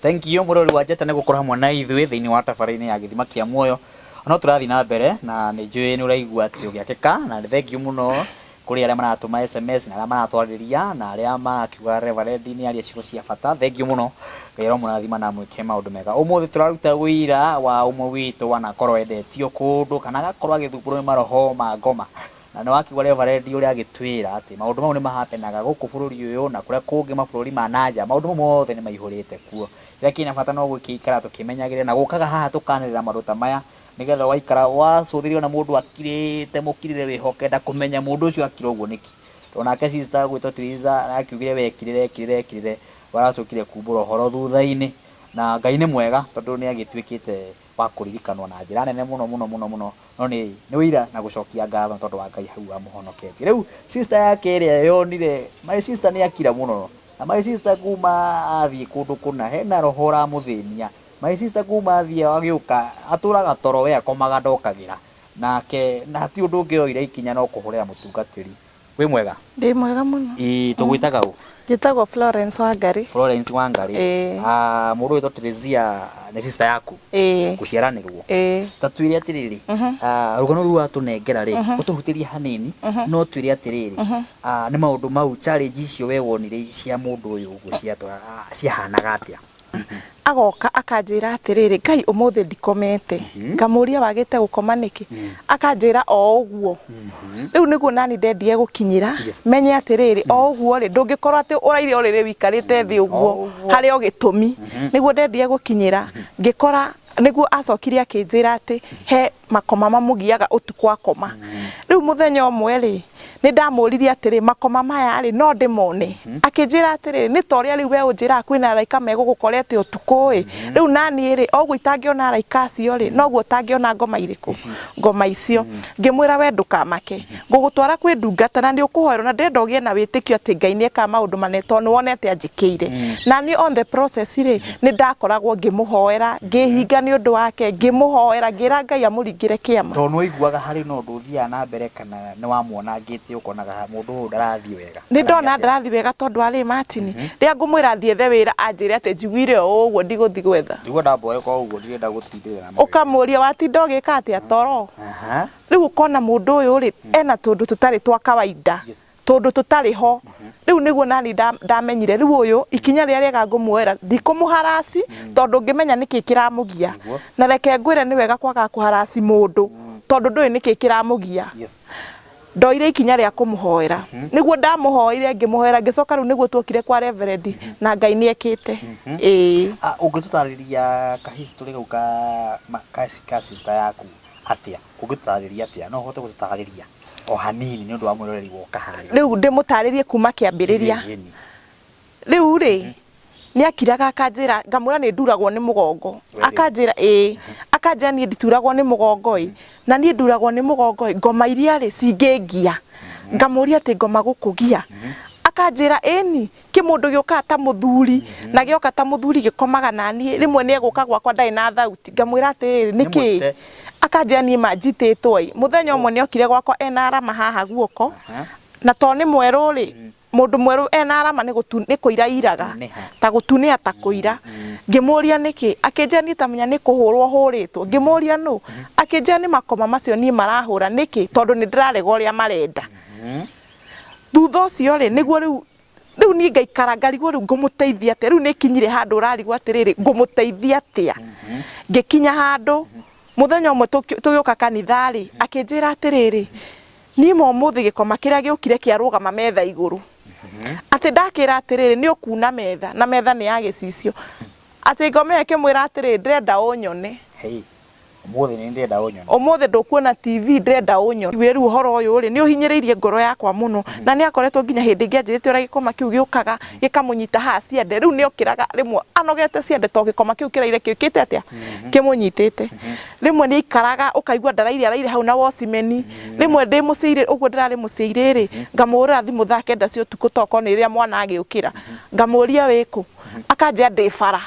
Thank you mũrori wa Njata nĩ gũkorwo hamwe na ithuĩ thĩinĩ wa tabarĩra-inĩ ya gĩthima kĩa muoyo. No tũrathiĩ na mbere na nĩ njũĩ nĩ ũraigua atĩ ũgĩakĩka, na nĩ thank you mũno kũrĩ arĩa maratũma SMS na arĩa maratwarĩria na arĩa marakiuga Reverend nĩ aria ciugo cia bata. Thank you mũno. Ngai aromũrathima na amwĩke maũndũ mega. Ũmũthĩ tũraruta ũira wa ũmwe witũ wanakorwo endetio kũndũ kana agakorwo agĩthumbũrwo nĩ maroho ma ngoma. Na nĩ wakiuga Reverend ũrĩa agĩtwĩra atĩ maũndũ mau nĩ mahapenaga gũkũ bũrũri ũyũ na kũrĩa kũngĩ mabũrũri ma nanja, maũndũ mau mothe nĩ maihũrĩte kuo. Kĩrĩa kĩna bata no gũgĩikara tũkĩmenyagĩrĩra na gũkaga haha tũkanĩrĩra maũndũ ta maya nĩgetha waikara wacũthĩrĩria ũrona mũndũ akirĩte mũkirĩre wĩho ũkenda kũmenya mũndũ ũcio akira ũguo nĩkĩ. Tondũ nake sister ũgwĩtwo Triza nĩ akiugire we ekirĩre ekirĩre ekirĩre aracokire kumbũra ũhoro thutha-inĩ. Na Ngai nĩ mwega tondũ nĩ agĩtuĩkĩte wa kũririkanwo na njĩra nene mũno mũno mũno mũno, no nĩ nĩ ũira na gũcokia ngatho nĩ tondũ wa Ngai hau amũhonoketie. Rĩu sister yake ĩrĩa yonire, my sister nĩ akira mũno, na my sister kuma athiĩ kũndũ kũna hena roho ũramũthĩnia. My sister kuma athiĩ agĩũka atũraga toro we akomaga ndokagĩra, nake na hatirĩ ũndũ ũngĩ oire ikinya no kũhũrĩra mũtungatĩri. Wĩ mwega? Ndĩ mwega mũno. Ĩĩ tũgwĩtaga ũ? Njĩtagwo Florence Wangari. Florence Wangari. Ĩĩ. Ah, mũndũ wĩtwo Teresia nĩ sister yaku? Ĩĩ. Gũciaranĩrwo? Ĩĩ. Ta twĩre atĩrĩrĩ, ah, rũgano rũu watũnengera rĩ, ũtũhutĩrie hanini, no twĩre atĩrĩrĩ, ah, nĩ maũndũ mau challenge icio we wonire cia mũndũ ũyũ ũguo ciatũra, ciahanaga atĩa? Agoka akanjĩra atĩrĩrĩ, Ngai ũmũthĩ ndikomete. Ngamũria wagĩte gũkoma nĩkĩ? Akanjĩra o ũguo. Rĩu nĩguo nani ndendire gũkinyĩra, menye atĩrĩrĩ, o ũguo rĩ, ndũngĩkorwo atĩ ũraire ũrĩrĩ wikarĩte thĩ ũguo, harĩ o gĩtũmi. Nĩguo ndendire gũkinyĩra, ngĩkora nĩguo acokire akĩnjĩra atĩ he makoma mamũgiaga ũtukũ akoma. Rĩu mũthenya ũmwe rĩ, nĩ ndamũririe atĩrĩ, makoma maya rĩ, no ndĩmone? Akĩnjĩra atĩrĩrĩ, nĩ ta ũrĩa rĩu we ũnjĩraga kwĩna araika megũgũkorete ũtukũ ĩ, rĩu naniĩ rĩ, o ũguo itangĩona araika acio rĩ, noguo ũtangĩona ngoma irĩkũ? Ngoma icio. Ngĩmwĩra we ndũkamake, ngũgũtwara kwĩ ndungata na nĩ ũkũhoerwo na ndĩrenda ũgĩe na wĩtĩkio atĩ Ngai nĩ ekaga maũndũ manene tondũ nĩ wonete anjĩkĩire. Na niĩ on the process rĩ, nĩ ndakoragwo ngĩmũhoera, ngĩhinga nĩ ũndũ wake, ngĩmũhoera, ngĩra Ngai amũringĩre kĩama. Tondũ nĩ waiguaga harĩ na ũndũ ũthiaga na mbere kana nĩ wamuonangĩte ũkonaga mũndũ ũyũ ndarathiĩ wega? Nĩ ndona ndarathiĩ wega tondũ wa rĩrĩ Martin, rĩrĩa ngũmwĩra thiĩ ethe wĩra anjĩre atĩ njiguire o ũguo ndigũthiĩ gwetha. Njigua ndamboeka o ũguo ndirenda gũtindĩrĩra na mawĩra. Ũkamũria watinda ũgĩka atĩa? Toro. Rĩu ũkona mũndũ ũyũ rĩ, ena tũndũ tũtarĩ twa kawaida, tũndũ tũtarĩ ho. Rĩu nĩguo nani ndamenyire rĩu ũyũ ikinya rĩrĩa rĩega ngũmuoera ndikũmũharaci tondũ ngĩmenya nĩkĩ kĩramũgia. Na reke ngwĩre nĩ wega kwagaga kũharaci mũndũ tondũ ndũĩ nĩkĩ kĩramũgia. Ndoire ikinya rĩa kũmũhoera. Nĩguo ndamũhoeire ngĩmũhoera ngĩcoka rĩu nĩguo tuokire kwa reverend na Ngai nĩ ekĩte. Ĩĩ. Ũngĩtũtarĩria ka history kau ka sister yaku atĩa? Ũngĩtũtarĩria atĩa? No ũhote gũtũtarĩria o hanini nĩ ũndũ wa mwĩroreri woka harĩa? Rĩu ndĩmũtarĩrie kuma kĩambĩrĩria. Rĩu rĩ, nĩ akiraga akanjĩra, ngamwĩra nĩ nduragwo nĩ mũgongo. Akanjĩra ĩĩ, akanjĩra niĩ ndituragwo nĩ mũgongo ĩ, na niĩ nduragwo nĩ mũgongo ĩ, ngoma iria rĩ cingĩngia. Ngamũria atĩ ngoma gũkũgia? Akanjĩra ĩni. Kĩmũndũ gĩũkaga ta mũthuri, na gĩoka ta mũthuri gĩkomaga na niĩ, rĩmwe nĩ egũka gwakwa ndarĩ na thauti, ngamwĩra atĩrĩrĩ, nĩkĩ? Akanjĩra niĩ ma njitĩtwo ĩ, mũthenya ũmwe nĩ okire gwakwa ena arama haha guoko, na to nĩ mwerũ rĩ, mũndũ mwerũ ena arama nĩ nĩ kũira airaga, ta gũtunĩha ta kũira. Ngĩmũria nĩkĩ, akĩnjĩra niĩ tamenya nĩ kũhũrwo hũrĩtwo, ngĩmũria nũ? Akĩnjĩra nĩ makoma macio niĩ marahũra, nĩkĩ? Tondũ nĩ ndĩrarega ũrĩa marenda. Thutha ũcio rĩ, nĩguo rĩu rĩu niĩ ngaikara ngarigwo rĩu ngũmũteithia atĩa, rĩu nĩ kinyire handũ ũrarigwo atĩrĩrĩ ngũmũteithia atĩa. Ngĩkinya handũ mũthenya ũmwe tũgĩũka kanitha rĩ, akĩnjĩra atĩrĩrĩ, niĩ ma ũmũthĩ gĩkoma kĩrĩa gĩũkire kĩarũgama metha igũrũ. Atĩ ndakĩra atĩrĩrĩ nĩ ũkuna metha na metha nĩ ya gĩcicio. Atĩ ngoma ĩyo ĩkĩmwĩra atĩrĩrĩ ndĩrenda ũnyone. Hey. Ũmũthĩ nĩ ndĩrenda ũnyone. Ũmũthĩ ndũkuona TV ndĩrenda ũnyone. Rĩu ũhoro ũyũ rĩ, nĩ ũhinyĩrĩirie ngoro yakwa mũno. Na nĩ akoretwo nginya hĩndĩ ĩngĩ anjĩrĩte ũrĩa gĩkoma kĩu gĩũkaga gĩkamũnyita haha ciande. Rĩu nĩ okĩraga rĩmwe anogete ciande tondũ gĩkoma kĩu kĩraire gĩũkĩte atĩa? Kĩmũnyitĩte. Rĩmwe nĩ aikaraga ũkaigua ndaraire araire hau na wocimeni. Rĩmwe ndĩ mũciĩ ũguo ndĩrarĩ mũciĩ rĩ, ngamũhũrĩra thimũ thaa kenda cia ũtukũ tokorwo nĩ rĩrĩa mwana agĩũkĩra. Ngamũria wĩkũ? Akanjĩra ndĩ bara.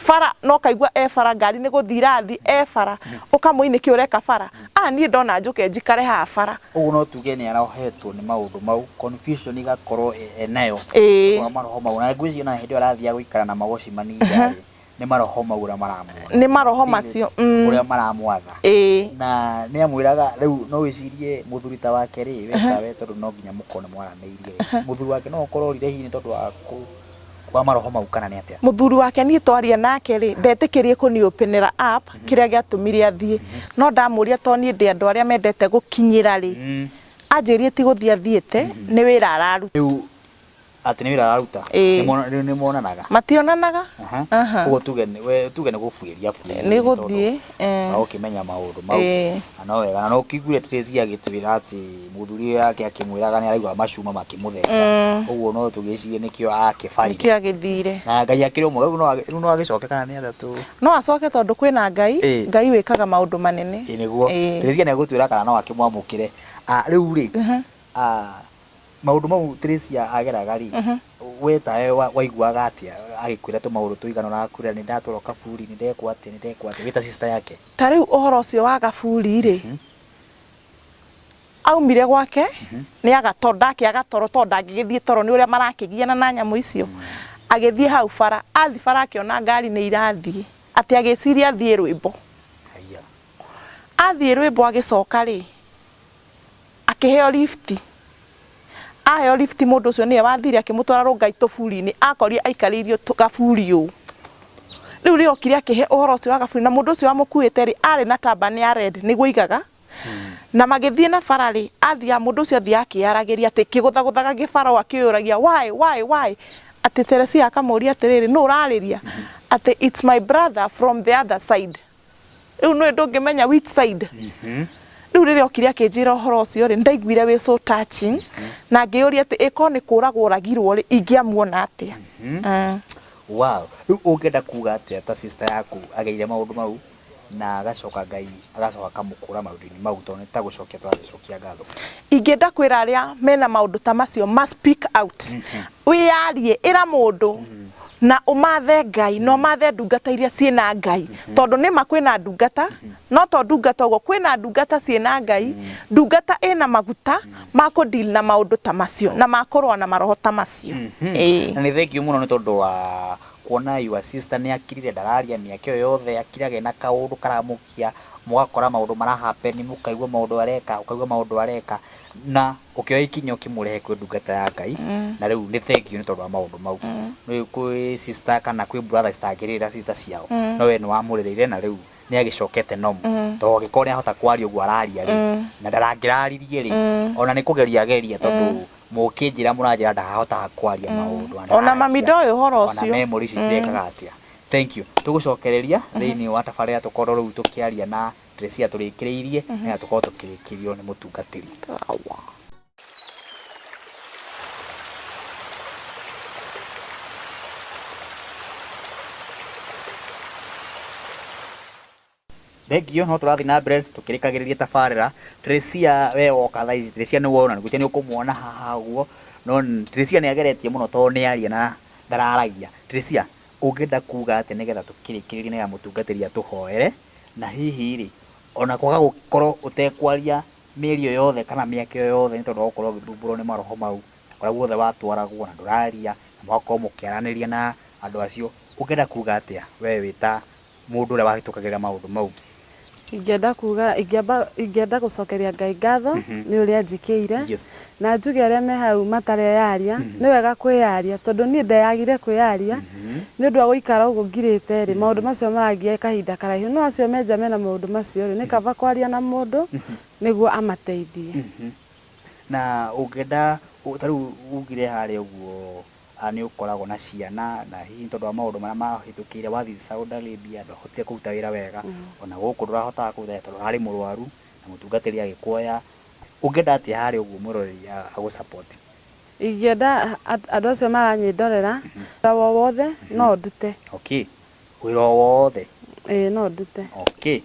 Bara na ũkaigua e bara ngari nĩ gũthiĩ irathi e bara ũkamũria nĩkĩ ũreka bara ah niĩ ndona njũke njikare haha bara. Ũguo no tuge nĩ arohetwo nĩ maũndũ mau confusion ĩgakorwo enayo Ĩĩ. wa maroho mau na ngwĩciria ona hĩndĩ ĩyo arathiaga gũikara na mawocimani nja rĩ. Nĩ maroho mau ũrĩa maramwatha. Nĩ maroho macio, Spirits, ũrĩa maramwatha. Ĩĩ. Na nĩ amwĩraga rĩu no wĩcirie mũthuri ta wake rĩ, we tawe tondũ no nginya mũkorwo nĩ mwaranĩirie rĩ, mũthuri wake no ũkorwo orire hihi nĩ tondũ wa kũ wa maroho mau kana nĩ atĩa? Mũthuri wake niĩ twaria nake rĩ, ndetĩkĩrie kũni openera up kĩrĩa gĩatũmire athiĩ. No ndamũria to niĩ ndĩ andũ arĩa mendete gũkinyĩra rĩ, anjĩrie ti gũthiĩ athiĩte, nĩ wĩra araruta. Rĩu Atĩ nĩ wĩra araruta? Ĩĩ. Rĩu nĩ monanaga? Mationanaga. Aha. Ũguo tuge nĩ we tuge nĩ gũbuĩria abuĩria Nĩ gũthiĩ, eh. Na ũkĩmenya maũndũ mau. Ĩĩ. Na no wega. Na no ũkĩiguire Tracy agĩtwĩra atĩ mũthuri wake akĩmwĩraga nĩ araigua macuma makĩmũtheca. Ũguo no tũgĩcirie nĩkĩo akĩbarire. Nĩkĩo agĩthire. Na Ngai akĩrĩ o mwega. Rĩu no agĩcoke kana nĩ atĩa tũ. No acoke tondũ kwĩna Ngai, Ĩĩ. Ngai wĩkaga maũndũ manene. Ĩĩ nĩguo. Ĩĩ. Tracy nĩ egũtwĩra kana no akĩmwamũkĩre. Rĩu rĩ, Maũndũ mau Teresia ageraga rĩ, we tawe waiguaga atĩa agĩkwĩra tũmaũndũ tũigana ũna agakwĩra nĩ ndatwarwo kaburi, nĩ ndekwo atĩa, nĩ ndekwo atĩa, wĩ ta sister yake? Ta rĩu ũhoro ũcio wa gaburi rĩ, aumire gwake nĩ aga tondũ ndakĩaga toro tondũ ndangĩgĩthiĩ toro nĩ ũrĩa marakĩgiana na nyamũ icio, agĩthiĩ hau bara, athiĩ bara akĩona ngari nĩ irathiĩ, atĩ agĩciria athiĩ rwĩmbo. Haiya. Athiĩ rwĩmbo agĩcoka rĩ, Akĩheo lift. Aheo lift mũndũ ũcio nĩwe wathire akĩmũtwara Rongai tũburi-inĩ, akorire aikarĩirio gaburi ũũ. Rĩu rĩrĩa okire akĩhe ũhoro ũcio wa gaburi, na mũndũ ũcio wamũkuĩte rĩ, arĩ na turban ya red nĩguo aigaga, na magĩthiĩ na bara rĩ, athiaga mũndũ ũcio athiaga akĩyaragĩria atĩ akĩgũthagũthaga gĩbara ũũ akĩyũragia why, why, why? Atĩ Teresia akamũria atĩrĩrĩ, nũ ũrarĩria? Atĩ it's my brother from the other side. Rĩu nũĩ ndũngĩmenya which side. Rĩu rĩrĩa okire akĩnjĩra ũhoro ũcio rĩ, nĩndaiguire wĩ so touching, na ngĩyũria atĩ ĩ korwo nĩ kũragwo oragirwo rĩ, ingĩamuona atĩa? Wow. Rĩu ũngĩenda kuga atĩa ta sister yaku agereire maũndũ mau na agacoka Ngai agacoka akamũkũra maũndũ-inĩ mau tondũ nĩ ta gũcokia tũragĩcokia ngatho. Ingĩenda kwĩra arĩa mena maũndũ ta macio ma speak out, wĩyarie, ĩra mũndũ na ũmathe Ngai na ũmathe ndungata iria ciĩna Ngai, tondũ nĩma kwĩna ndungata, no to ndungata ũguo, kwĩna ndungata ciĩna Ngai, ndungata ĩna maguta ma kũ deal na maũndũ ta macio na ma kũrũa na maroho ta macio. Ĩĩ. Na nĩ thengiũ mũno nĩ tondũ wa kuona your sister nĩ akirire ndararia mĩaka ĩyo yothe akiraga ena kaũndũ karamũgia, mũgakora maũndũ mara happen, mũkaigua maũndũ areka, ũkaigua maũndũ areka, na ũkĩoya ikinya ũkĩmũrehe kwĩ ndungata ya Ngai, na rĩu nĩ thengiũ nĩ tondũ wa maũndũ mau. Rĩu kwĩ sister kana kwĩ brother citangĩrĩra sister ciao, no we nĩ wamũrĩrĩire na rĩu nĩ agĩcokete normal. Tondũ angĩkorwo nĩ ahota kwaria ũguo araria rĩ, na ndarangĩraririe rĩ, ona nĩ kũgeria ageria tondũ mũkĩnjĩra mũranjĩra ndahotaga kwaria maũndũ na Ona mami ndararia. ndoĩ ũhoro Ona ũcio. memory icio itirekaga atĩa. Thank you. Tũgũcokereria thĩinĩ wa tabarĩra tũkorwo rĩu tũkĩaria na Teresia tũrĩkĩrĩirie nĩgetha tũkorwo tũkĩrĩkĩrio nĩ mũtungatĩri. Sawa. Thengio, no tũrathiĩ na mbere tũkĩrĩkagĩrĩria tabarĩra. Teresia we woka thaa ici, Teresia nĩ wona, ngwĩciria nĩ ũkũmuona haha ũguo, no Teresia nĩ ageretie mũno tondũ nĩ aria na ndararagia. Teresia, ũngĩenda kuga atĩa nĩgetha tũkĩrĩkĩrĩrie nĩgetha mũtungatĩri atũhoere, na hihi rĩ, ona kwaga gũkorwo ũtekwaria mĩeri ĩyo yothe kana mĩaka ĩyo yothe nĩ tondũ wa gũkorwo ũgĩthumbũrwo nĩ maroho mau, na kũrĩa guothe watwaragwo na ndũraria, na mũgakorwo mũkĩaranĩria na andũ acio, ũngĩenda kuga atĩa we wĩ ta mũndũ ũrĩa wahĩtũkagĩra maũndũ mau? Ingĩenda kuga, ingĩamba, ingĩenda gũcokeria Ngai ngatho nĩ ũrĩa anjĩkĩire, na njuge arĩa me hau matareyaria, nĩ wega kwĩyaria, tondũ niĩ ndeyagire kwĩyaria, nĩ ũndũ wa gũikara ũguo ngirĩte rĩ, maũndũ macio marangia kahinda karaihu, no acio me nja mena maũndũ macio rĩ, nĩ kaba kwaria na mũndũ, nĩguo amateithie. Na ũngĩenda, ta rĩu ugire harĩa ũguo nĩ ũkoragwo na ciana na hihi nĩ tondũ wa maũndũ marĩa mahĩtũkĩire wathiĩ Saudi Arabia ndwahotire kũruta wĩra wega, ona gũkũ ndũrahotaga kũruta wĩra tondũ ũrarĩ mũrwaru na mũtungatĩri agĩkuoya. Ũngĩenda atĩa harĩa ũguo mwĩroreri agũ support? Ingĩenda andũ acio maranyĩndorera, wĩra o wothe no ndute. Okay, wĩra o wothe? Ĩĩ no ndute. Okay.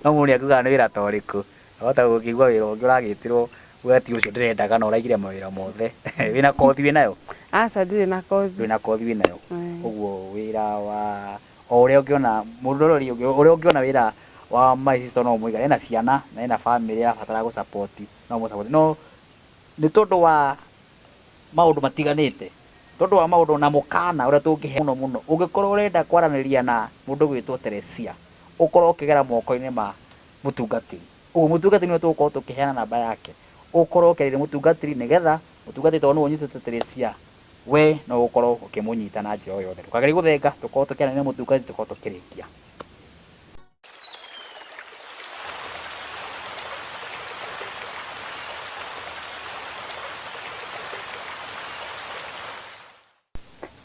No mũndũ nĩ akiugaga nĩ wĩra ta ũrĩkũ? Wahota gũkĩigua wĩra ũngĩ ũragĩtĩrwo uge ti ũcio ndĩrendaga na ũraigire mawĩra mothe. Wĩna kothi wĩnayo? Aca ndirĩ na kothi. Ndũrĩ na kothi wĩnayo? Ũguo wĩra wa o ũrĩa ũngĩona mũndũ ũrĩa ũngĩona wĩra wa my sister no ũmũigane. Ena ciana na ena bamĩrĩ arabatara gũ support no ũmũ support. No nĩ tondũ wa maũndũ matiganĩte Tondũ wa maũndũ na mũkana ũrĩa tũngĩhe mũno mũno, ũngĩkorwo ũrenda kwaranĩria na mũndũ gwĩtwo Teresia, ũkorwo ũkĩgera moko-inĩ ma mũtungatĩri. Ũguo mũtungatĩri nĩwe tũgũkorwo tũkĩheana namba yake. Ũkorwo ũkĩarĩria mũtungatĩri nĩgetha mũtungatĩri tondũ nĩwe ũnyitĩte Teresia, we no ũkorwo ũkĩmũnyita na njĩra o yothe. Ndũkagerie gũthenga, tũkorwo tũkĩaranĩria na mũtungatĩri tũkorwo tũkĩrĩkia.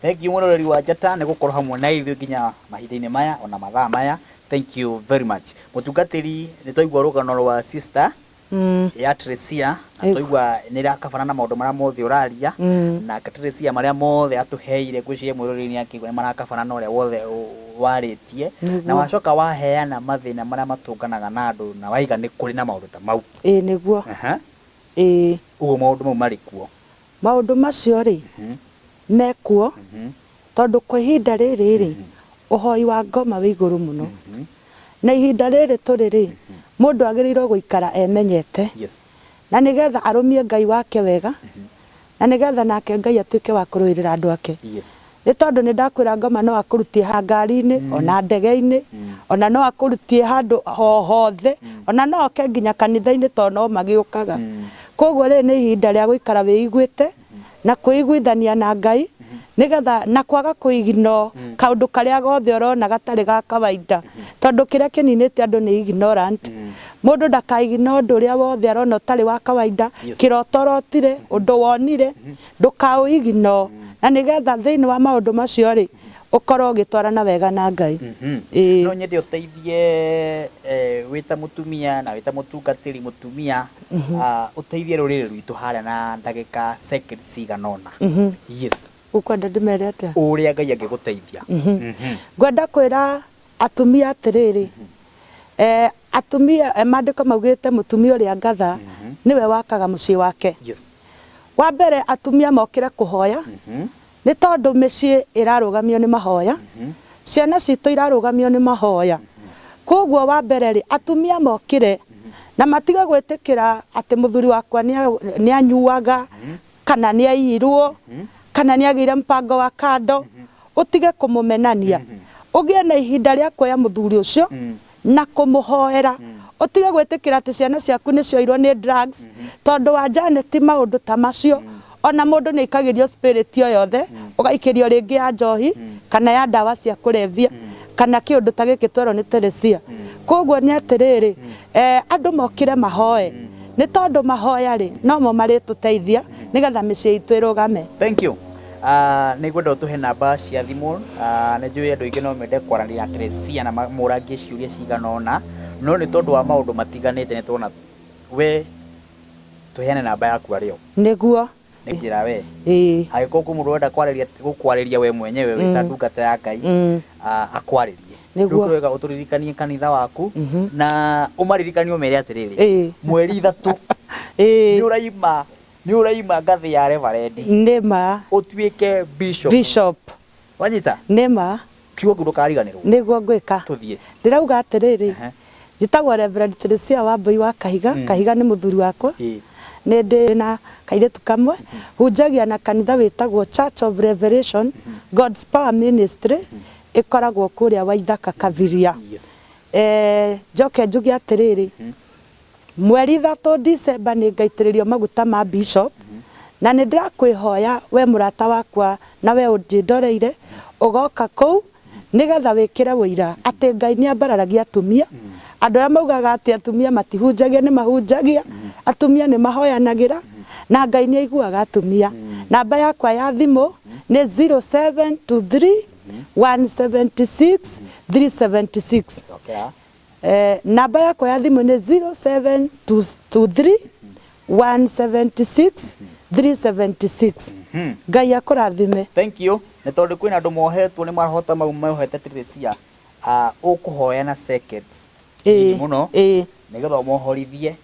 Thank you mwĩroreri wa Njata nĩ gũkorwo hamwe na ithuĩ nginya mahinda-inĩ maya ona mathaa maya. Thank you very much. Mũtungatĩri, nĩ twaigua rũgano rwa sister ya Tracia na twaigua nĩ ĩrakabana na maũndũ marĩa mothe ũraria nake Tracia marĩa mothe atũheire ngwĩciria mwĩroreri nĩ akĩigua nĩ marakabana na ũrĩa wothe warĩtie na wacoka waheana mathĩna marĩa matũnganaga na andũ na waiga nĩ kũrĩ na maũndũ ta mau. Ĩĩ nĩguo. Ĩĩ. Ũguo maũndũ mau marĩ kuo. Maũndũ macio rĩ, mekuo tondũ kwa ihinda rĩrĩ rĩ, ũhoi wa ngoma wĩ igũrũ mũno. Na ihinda rĩrĩ tũrĩ rĩ, mũndũ agĩrĩirwo gũikara emenyete na nĩgetha arũmie Ngai wake wega na nĩgetha nake Ngai atuĩke wa kũrũĩrĩra andũ ake. Nĩ tondũ nĩ ndakwĩra ngoma no akũrutie ha ngari-inĩ, ona ndege-inĩ, ona no akũrutie handũ ho hothe, ona no oke nginya kanitha-inĩ tondũ no magĩũkaga. Koguo rĩrĩ nĩ ihinda rĩa gũikara wĩiguĩte na kwĩiguithania na Ngai nĩgetha na kwaga kũ ignore kaũndũ karĩa gothe ũrona gatarĩ ga kawaida. Tondũ kĩrĩa kĩninĩte andũ nĩ ignorant. Mũndũ ndaka ignore ũndũ ũrĩa wothe arona ũtarĩ wa kawaida, kĩroto ũrotire, ũndũ wonire, ndũkaũ ignore na nĩgetha thĩinĩ wa maũndũ macio rĩ ũkorwo ũgĩtwarana wega na Ngai. Ĩĩ. No nyende ũteithie wĩ ta mũtumia na wĩ ta mũtungatĩri mũtumia, ũteithie rũrĩrĩ rwitũ harĩa na ndagĩka seconds cigana ũna. Yes. Ũkwenda ndĩmere atĩa? Ũrĩa Ngai angĩgũteithia. Ngwenda kwĩra atumia atĩrĩrĩ, atumia, maandĩko maugĩte mũtumia ũrĩa ngatha nĩwe wakaga mũciĩ wake. Yes. Wa mbere atumia mokĩre kũhoya, nĩ tondũ mĩciĩ ĩrarũgamio nĩ mahoya, ciana citũ irarũgamio nĩ mahoya. Koguo wa mbere rĩ, atumia mokĩre na matige gwĩtĩkĩra atĩ mũthuri wakwa nĩ anyuaga, kana nĩ aiyirwo, kana nĩ agĩire mpango wa kando, ũtige kũmũmenania. Ũgĩe na ihinda rĩa kuoya mũthuri ũcio na kũmũhoera. Ũtige gwĩtĩkĩra atĩ ciana ciaku nĩ cioirwo nĩ drugs, tondũ wa Janet maũndũ ta macio, ona mũndũ nĩ aikagĩrio spirit o yothe, ũgaikĩrio rĩngĩ ya njohi, kana ya ndawa cia kũrebia, kana kĩũndũ ta gĩkĩ twerwo nĩ Teresia. Koguo nĩ atĩrĩrĩ, andũ mokĩre mahoe, nĩ tondũ mahoya rĩ, nomo marĩtũteithia nĩgetha mĩciĩ itũ ĩrũgame. Thank you. Nĩ ngwenda ũtũhe namba cia thimũ. Nĩ njũĩ andũ aingĩ no mende kwaranĩria na Teresia na mamũragie ciũria cigana ũna, no nĩ tondũ wa maũndũ matiganĩte nĩ tuona we tũheane namba yaku arĩ o. Nĩguo. Nĩ njĩra we. Ĩĩ. Angĩkorwo kwĩ mũndũ ũrenda kwarĩria, gũkwarĩria we mwenyewe wĩ ta ndungata ya Ngai, akwarĩrie. Nĩguo. Rĩu wega ũtũririkanie kanitha waku na ũmaririkanie ũmere atĩrĩrĩ, mweri 3 Ĩĩ. nĩ ũraima, nĩ ũraima ngathĩ ya reverend. Nĩ ma. Ũtuĩke bishop. Bishop. Wanyita? Nĩ ma. Kiugo kĩu ndũkariganĩrwo. Nĩguo ngwĩka. Tũthiĩ. Ndĩrauga atĩrĩrĩ, njĩtagwo Reverend Teresia Wambui wa Kahiga, Kahiga nĩ mũthuri wakwa. Nĩ ndĩ na kairĩtu kamwe, hunjagia na kanitha wĩtagwo Church of Revelation, God's Power Ministry, ĩkoragwo kũrĩa Waithaka Kabiria. Njoke njuge atĩrĩrĩ, mweri 3 December nĩ ngaitĩrĩrio maguta ma bishop, na nĩ ndĩrakwĩhoya we mũrata wakwa na we ũnjĩndoreire, ũgoka kũu nĩgetha wĩkĩre ũira atĩ Ngai nĩ ambararagia atumia. Andũ arĩa maugaga atĩ atumia matihunjagia nĩ mahunjagia, atumia nĩ mahoyanagĩra na Ngai nĩ aiguaga atumia. Namba yakwa ya thimũ nĩ 0723 176 376. Namba yakwa ya thimũ nĩ 0723 176 376. Ngai akũrathime. Thank you. Nĩ tondũ kwĩna andũ mohetwo nĩ maroho mau mohete Teresia, ũkũhoya na seconds nyingĩ mũno nĩgetha ũmohorithie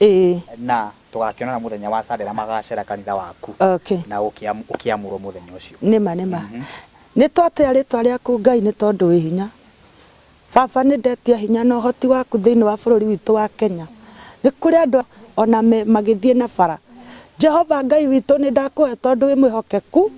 na tũgakĩonana mũthenya wa Sunday na magacera kanitha waku na ũkĩamũrwo mũthenya ũcio. Nĩma nĩma. Nĩ twatĩa rĩtwa rĩaku Ngai nĩ tondũ wĩ hinya. Baba nĩ ndetia hinya na ũhoti waku thĩinĩ wa bũrũri witũ wa Kenya. Nĩ kũrĩ andũ ona magĩthiĩ na bara. Jehova Ngai witũ nĩ ndakũhe tondũ wĩ mwĩhokeku,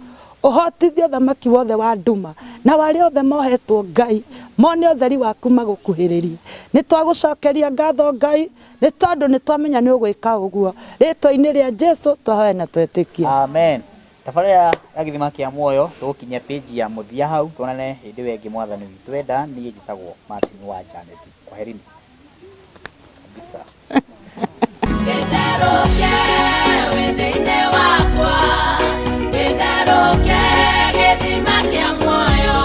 Ũhotithie ũthamaki wothe wa nduma na warĩa othe mohetwo Ngai mone ũtheri waku magũkuhĩrĩrie. Nĩ twagũcokeria ngatho Ngai nĩ tondũ nĩ twamenya nĩ ũgwĩka ũguo. Rĩtwa-inĩ rĩa Jesu twahoya na twetĩkia. Amen. Tabarĩra ya Gĩthima kĩa Muoyo tũgũkinyia page ya mũthia hau, tuonane hĩndĩ ĩyo ĩngĩ Mwathani witũ enda. Niĩ njĩtagwo Martin wa Janet. Kwaherini. Kabisa. Gĩtherũke wĩ thĩinĩ wakwa, gĩtherũke gĩthima kĩa muoyo,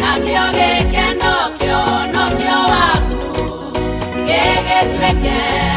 nakĩo gĩkeno kĩonokio waku, gĩgĩtuĩke.